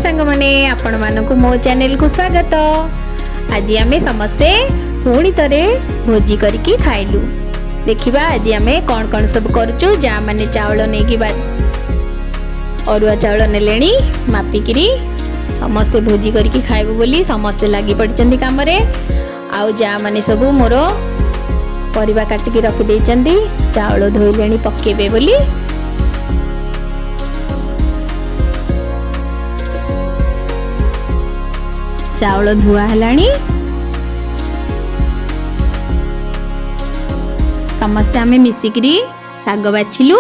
ସାଙ୍ଗମାନେ, ଆପଣମାନଙ୍କୁ ମୋ ଚ୍ୟାନେଲକୁ ସ୍ୱାଗତ। ଆଜି ଆମେ ସମସ୍ତେ ପୁଣି ଥରେ ଭୋଜି କରିକି ଖାଇଲୁ। ଦେଖିବା ଆଜି ଆମେ କ'ଣ କ'ଣ ସବୁ କରୁଛୁ। ଯାମାନେ ଚାଉଳ ନେଇକି ଅରୁଆ ଚାଉଳ ନେଲେଣି ମାପିକିରି, ସମସ୍ତେ ଭୋଜି କରିକି ଖାଇବୁ ବୋଲି ସମସ୍ତେ ଲାଗି ପଡ଼ିଛନ୍ତି କାମରେ। ଆଉ ଯାମାନେ ସବୁ ମୋର ପରିବା କାଟିକି ରଖିଦେଇଛନ୍ତି, ଚାଉଳ ଧୋଇଲେଣି ପକେଇବେ ବୋଲି। ଚାଉଳ ଧୁଆ ହେଲାଣି। ସମସ୍ତେ ଆମେ ମିଶିକିରି ଶାଗ ବାଛିଲୁ।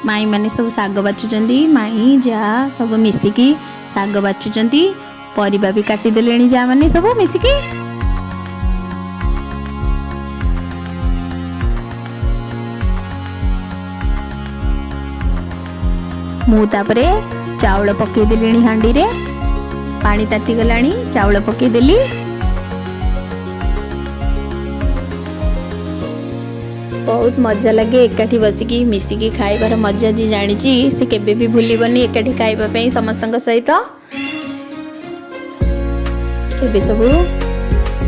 ମାଇଁ ମାନେ ସବୁ ଶାଗ ବାଛୁଛନ୍ତି, ମାଇଁ ଯା ସବୁ ମିଶିକି ଶାଗ ବାଛୁଛନ୍ତି। ପରିବା ବି କାଟିଦେଲେଣି ଯା ମାନେ ସବୁ ମିଶିକି। ମୁଁ ତାପରେ ଚାଉଳ ପକେଇଦେଲିଣି ହାଣ୍ଡିରେ, ପାଣି ତାତିଗଲାଣି, ଚାଉଳ ପକେଇଦେଲି। ବହୁତ ମଜା ଲାଗେ ଏକାଠି ବସିକି ମିଶିକି ଖାଇବାର ମଜା ଯିଏ ଜାଣିଛି ସେ କେବେ ବି ଭୁଲିବନି, ଏକାଠି ଖାଇବା ପାଇଁ ସମସ୍ତଙ୍କ ସହିତ। ଏବେ ସବୁ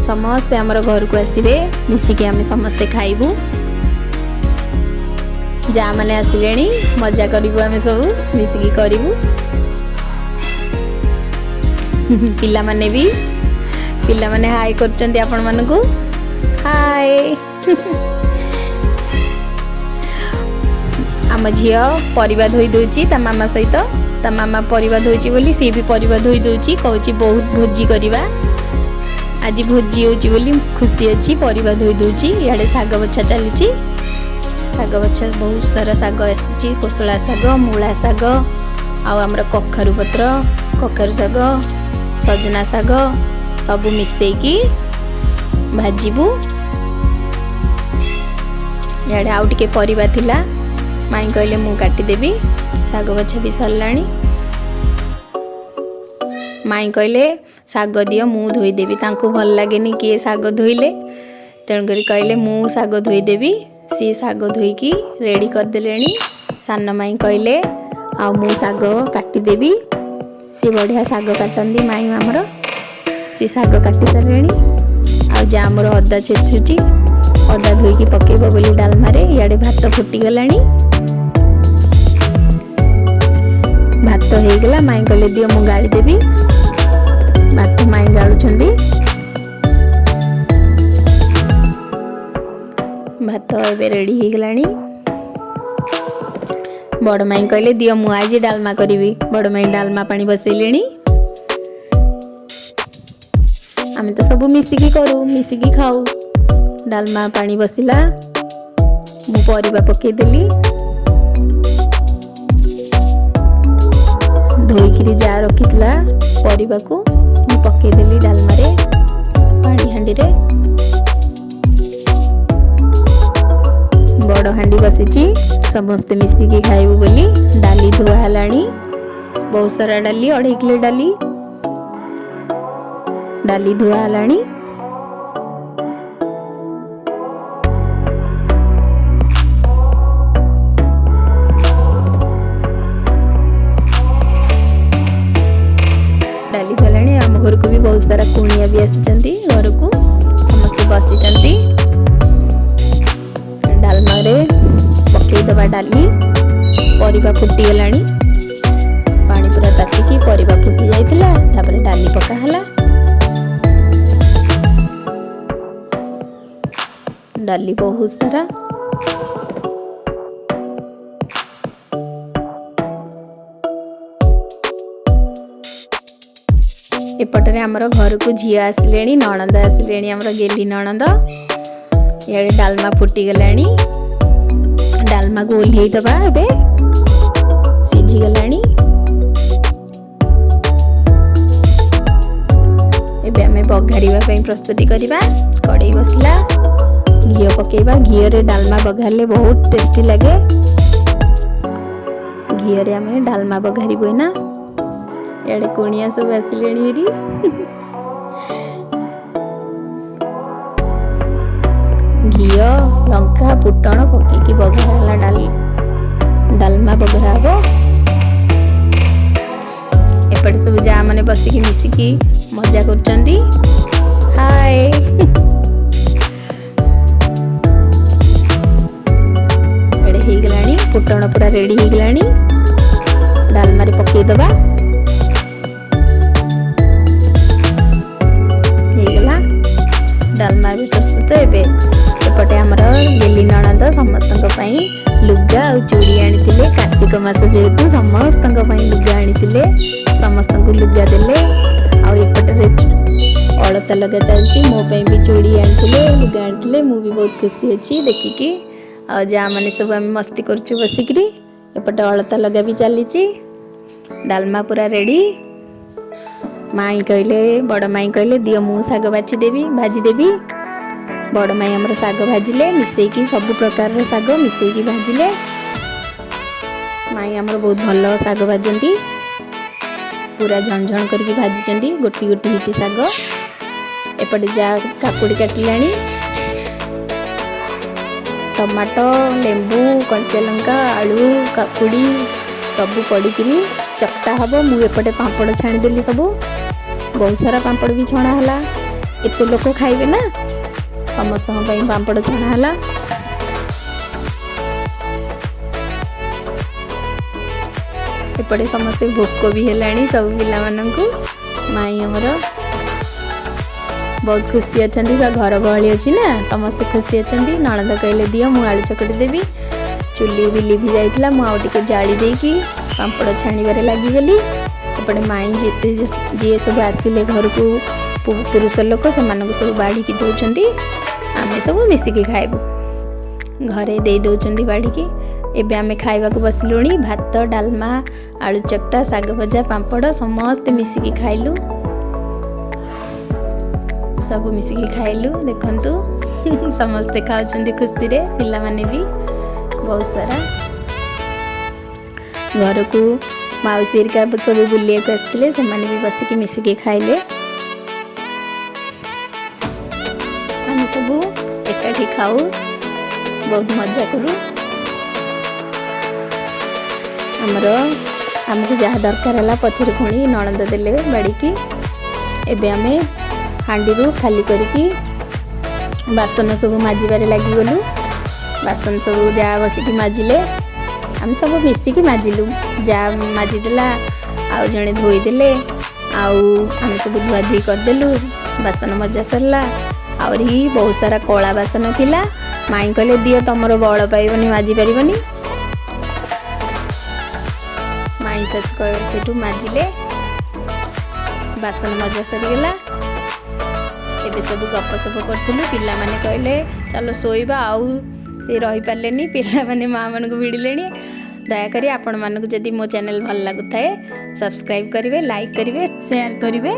ସମସ୍ତେ ଆମର ଘରକୁ ଆସିବେ, ମିଶିକି ଆମେ ସମସ୍ତେ ଖାଇବୁ। ଯାମାନେ ଆସିଲେଣି, ମଜା କରିବୁ, ଆମେ ସବୁ ମିଶିକି କରିବୁ। ପିଲାମାନେ ବି, ପିଲାମାନେ ହାଇ କରୁଛନ୍ତି ଆପଣମାନଙ୍କୁ, ହାଏ। ଆମ ଝିଅ ପରିବା ଧୋଇ ଦେଉଛି ତା ମାମା ସହିତ। ତା ମାମା ପରିବା ଧୋଉଛି ବୋଲି ସିଏ ବି ପରିବା ଧୋଇ ଦେଉଛି। କହୁଛି ବହୁତ ଭୋଜି କରିବା ଆଜି, ଭୋଜି ହେଉଛି ବୋଲି ଖୁସି ଅଛି, ପରିବା ଧୋଇ ଦେଉଛି। ଇଆଡ଼େ ଶାଗ ବଛା ଚାଲିଛି। ଶାଗ ବଛା, ବହୁତ ସାରା ଶାଗ ଆସିଛି, କୋଶଳା ଶାଗ, ମୂଳା ଶାଗ, ଆଉ ଆମର କଖାରୁ ପତ୍ର, କଖାରୁ ଶାଗ, ସଜନା ଶାଗ ସବୁ ମିଶେଇକି ଭାଜିବୁ। ଇଆଡ଼େ ଆଉ ଟିକେ ପରିବା ଥିଲା, ମାଇଁ କହିଲେ ମୁଁ କାଟିଦେବି। ଶାଗ ବଛା ବି ସରିଲାଣି। ମାଇଁ କହିଲେ ଶାଗ ଦିଅ ମୁଁ ଧୋଇଦେବି। ତାଙ୍କୁ ଭଲ ଲାଗେନି କିଏ ଶାଗ ଧୋଇଲେ, ତେଣୁକରି କହିଲେ ମୁଁ ଶାଗ ଧୋଇଦେବି। ସିଏ ଶାଗ ଧୋଇକି ରେଡ଼ି କରିଦେଲେଣି। ସାନ ମାଇଁ କହିଲେ ଆଉ ମୁଁ ଶାଗ କାଟିଦେବି। ସିଏ ବଢ଼ିଆ ଶାଗ କାଟନ୍ତି ମାଇଁ ଆମର। ସିଏ ଶାଗ କାଟି ସାରିଲେଣି। ଆଉ ଯାହା ଆମର ଅଦା ଛେଚୁଛି, ଅଦା ଧୋଇକି ପକେଇବ ବୋଲି ଡାଲମାରେ। ଇଆଡ଼େ ଭାତ ଫୁଟିଗଲାଣି, ଭାତ ହେଇଗଲା। ମାଇଁ କହିଲେ ଦିଅ ମୁଁ ଗାଳିଦେବି। ଭାତ ମାଇଁ ଗାଳୁଛନ୍ତି। ଭାତ ଏବେ ରେଡ଼ି ହେଇଗଲାଣି। ବଡ଼ ମାଇଁ କହିଲେ ଦିଅ ମୁଁ ଆଜି ଡାଲମା କରିବି। ବଡ଼ ମାଇଁ ଡାଲମା ପାଣି ବସେଇଲେଣି। ଆମେ ତ ସବୁ ମିଶିକି କରୁ, ମିଶିକି ଖାଉ। ଡାଲମା ପାଣି ବସିଲା, ମୁଁ ପରିବା ପକେଇଦେଲି ଧୋଇକିରି ଯାହା ରଖିଥିଲା ପରିବାକୁ ମୁଁ ପକେଇଦେଲି ଡାଲମାରେ ପାଣି ହାଣ୍ଡିରେ। ବଡ଼ ହାଣ୍ଡି ବସିଛି, ସମସ୍ତେ ମିଶିକି ଖାଇବୁ ବୋଲି। ଡାଲି ଧୁଆ ହେଲାଣି, ବହୁତ ସାରା ଡାଲି, 2.5 କିଲୋ ଡାଲି। ଡାଲି ଧୁଆ ହେଲାଣି। ଡାଲି ଧୁଆଲାଣି। ଆମ ଘରକୁ ବି ବହୁତ ସାରା କୁଣିଆ ବି ଆସିଛନ୍ତି ଘରକୁ, ସମସ୍ତେ ବସିଛନ୍ତି। ଡାଲମାରେ ପକେଇଦେବା ଡାଲି। ପରିବା ଫୁଟିଗଲାଣି, ପାଣି ପୁରା ତାତିକି ପରିବା ଫୁଟି ଯାଇଥିଲା, ତାପରେ ଡାଲି ପକା ହେଲା। ଡାଲି ବହୁତ ସାରା। ଏପଟରେ ଆମର ଘରକୁ ଝିଅ ଆସିଲେଣି, ନଣନ୍ଦ ଆସିଲେଣି, ଆମର ଗେଲି ନଣନ୍ଦ। ଇଆଡ଼େ ଡାଲମା ଫୁଟିଗଲାଣି, ଡାଲମାକୁ ଓହ୍ଲେଇ ଦେବା। ଏବେ ସିଝିଗଲାଣି। ଏବେ ଆମେ ବଘାରିବା ପାଇଁ ପ୍ରସ୍ତୁତି କରିବା। କଡ଼େଇ ବସିଲା, ଘିଅ ପକେଇବା। ଘିଅରେ ଡାଲମା ବଘାରିଲେ ବହୁତ ଟେଷ୍ଟି ଲାଗେ। ଘିଅରେ ଆମେ ଡାଲମା ବଘାରିବୁ ଏଇନା। ଇଆଡ଼େ କୁଣିଆ ସବୁ ଆସିଲେଣି ହେରି। ଘିଅ, ଲଙ୍କା, ଫୁଟଣ ପକେଇକି ବଘରା ହେଲା ଡାଲି, ଡାଲମା ବଘରା ହବ। ଏପଟେ ସବୁ ଯା ମାନେ ବସିକି ମିଶିକି ମଜା କରୁଛନ୍ତି। ହାଏ, ଏଡ଼େ ହେଇଗଲାଣି, ଫୁଟଣ ପୁରା ରେଡ଼ି ହେଇଗଲାଣି, ଡାଲମାରେ ପକେଇଦବା। ହେଇଗଲା, ଡାଲମା ବି ପ୍ରସ୍ତୁତ। ଏବେ ଏପଟେ ଆମର ଗେଲି ନଣନ୍ଦ ସମସ୍ତଙ୍କ ପାଇଁ ଲୁଗା ଆଉ ଚୁଡ଼ି ଆଣିଥିଲେ। କାର୍ତ୍ତିକ ମାସ ଯେହେତୁ, ସମସ୍ତଙ୍କ ପାଇଁ ଲୁଗା ଆଣିଥିଲେ, ସମସ୍ତଙ୍କୁ ଲୁଗା ଦେଲେ। ଆଉ ଏପଟରେ ଅଳତା ଲଗା ଚାଲିଛି। ମୋ ପାଇଁ ବି ଚୁଡ଼ି ଆଣିଥିଲେ, ଲୁଗା ଆଣିଥିଲେ, ମୁଁ ବି ବହୁତ ଖୁସି ଅଛି ଦେଖିକି। ଆଉ ଯାଆ ମାନେ ସବୁ ଆମେ ମସ୍ତି କରୁଛୁ ବସିକିରି। ଏପଟେ ଅଳତା ଲଗା ବି ଚାଲିଛି। ଡାଲମା ପୁରା ରେଡ଼ି। ମାଇଁ କହିଲେ, ବଡ଼ ମାଇଁ କହିଲେ, ଦିଅ ମୁଁ ଶାଗ ବାଛିଦେବି, ଭାଜିଦେବି। ବଡ଼ ମାଇଁ ଆମର ଶାଗ ଭାଜିଲେ, ମିଶେଇକି ସବୁ ପ୍ରକାରର ଶାଗ ମିଶେଇକି ଭାଜିଲେ। ମାଇଁ ଆମର ବହୁତ ଭଲ ଶାଗ ଭାଜନ୍ତି, ପୁରା ଝଣଝଣ କରିକି ଭାଜିଛନ୍ତି, ଗୋଟି ଗୋଟି ହେଇଛି ଶାଗ। ଏପଟେ ଯା କାକୁଡ଼ି କାଟିଲାଣି, ଟମାଟୋ, ଲେମ୍ବୁ, କଞ୍ଚାଲଙ୍କା, ଆଳୁ, କାକୁଡ଼ି ସବୁ ପଡ଼ିକିରି ଚକଟା ହେବ। ମୁଁ ଏପଟେ ପାମ୍ପଡ଼ ଛାଣିଦେଲି ସବୁ, ବହୁତ ସାରା ପାମ୍ପଡ଼ ବି ଛଣା ହେଲା। ଏତେ ଲୋକ ଖାଇବେ ନା, ସମସ୍ତଙ୍କ ପାଇଁ ପାମ୍ପଡ଼ ଛଣା ହେଲା। ଏପଟେ ସମସ୍ତେ ଭୋକ ବି ହେଲାଣି ସବୁ ପିଲାମାନଙ୍କୁ। ମାଇଁ ଆମର ବହୁତ ଖୁସି ଅଛନ୍ତି, ଘର ଗହଳି ଅଛି ନା, ସମସ୍ତେ ଖୁସି ଅଛନ୍ତି। ନଣନ୍ଦ କହିଲେ, ଦିଅ ମୁଁ ଆଳୁ ଚକଟି ଦେବି। ଚୁଲି ବି ଲିଭି ଯାଇଥିଲା, ମୁଁ ଆଉ ଟିକେ ଜାଳି ଦେଇକି ପାମ୍ପଡ଼ ଛାଣିବାରେ ଲାଗିଗଲି। ଏପଟେ ମାଇଁ ଯେତେ ଯିଏ ସବୁ ଆସିଲେ ଘରକୁ ପୁରୁଷ ଲୋକ, ସେମାନଙ୍କୁ ସବୁ ବାଢ଼ିକି ଦେଉଛନ୍ତି। ଆମେ ସବୁ ମିଶିକି ଖାଇବୁ, ଘରେ ଦେଇ ଦେଉଛନ୍ତି ବାଢ଼ିକି। ଏବେ ଆମେ ଖାଇବାକୁ ବସିଲୁଣି। ଭାତ, ଡାଲମା, ଆଳୁ ଚକଟା, ଶାଗ ଭଜା, ପାମ୍ପଡ଼ ସମସ୍ତେ ମିଶିକି ଖାଇଲୁ, ସବୁ ମିଶିକି ଖାଇଲୁ। ଦେଖନ୍ତୁ, ସମସ୍ତେ ଖାଉଛନ୍ତି ଖୁସିରେ, ପିଲାମାନେ ବି ବହୁତ ସାରା। ଘରକୁ ମାଉସୀ ହେରିକା ସବୁ ବୁଲିବାକୁ ଆସିଥିଲେ, ସେମାନେ ବି ବସିକି ମିଶିକି ଖାଇଲେ। ଆମେ ସବୁ ଏକାଠି ଖାଉ, ବହୁତ ମଜା କରୁ। ଆମର ଆମକୁ ଯାହା ଦରକାର ହେଲା, ପଛରେ ପୁଣି ନଣନ୍ଦ ଦେଲେ ବାଡ଼ିକି। ଏବେ ଆମେ ହାଣ୍ଡିରୁ ଖାଲି କରିକି ବାସନ ସବୁ ମାଜିବାରେ ଲାଗିଗଲୁ। ବାସନ ସବୁ ଯାହା ବସିକି ମାଜିଲେ, ଆମେ ସବୁ ମିଶିକି ମାଜିଲୁ। ଯାହା ମାଜିଦେଲା, ଆଉ ଜଣେ ଧୋଇଦେଲେ, ଆଉ ଆମେ ସବୁ ଧୁଆଧୁଇ କରିଦେଲୁ। ବାସନ ମଜା ସରିଲା। ଆହୁରି ବହୁତ ସାରା କଳା ବାସନ ଥିଲା। ମାଇଁ କହିଲେ, ଦିଅ, ତମର ବଳ ପାଇବନି, ମାଜି ପାରିବନି। ମାଇଁ ଶାଶୁ ସେଠୁ ମାଜିଲେ। ବାସନ ମଜା ସରିଗଲା। ଏବେ ସବୁ ଗପସପ କରୁଥିଲୁ। ପିଲାମାନେ କହିଲେ, ଚାଲ ଶୋଇବା, ଆଉ ସେ ରହିପାରିଲେନି। ପିଲାମାନେ ମାଆମାନଙ୍କୁ ଭିଡ଼ିଲେଣି। ଦୟାକରି ଆପଣମାନଙ୍କୁ ଯଦି ମୋ ଚ୍ୟାନେଲ୍ ଭଲ ଲାଗୁଥାଏ, ସବସ୍କ୍ରାଇବ୍ କରିବେ, ଲାଇକ୍ କରିବେ, ସେୟାର କରିବେ।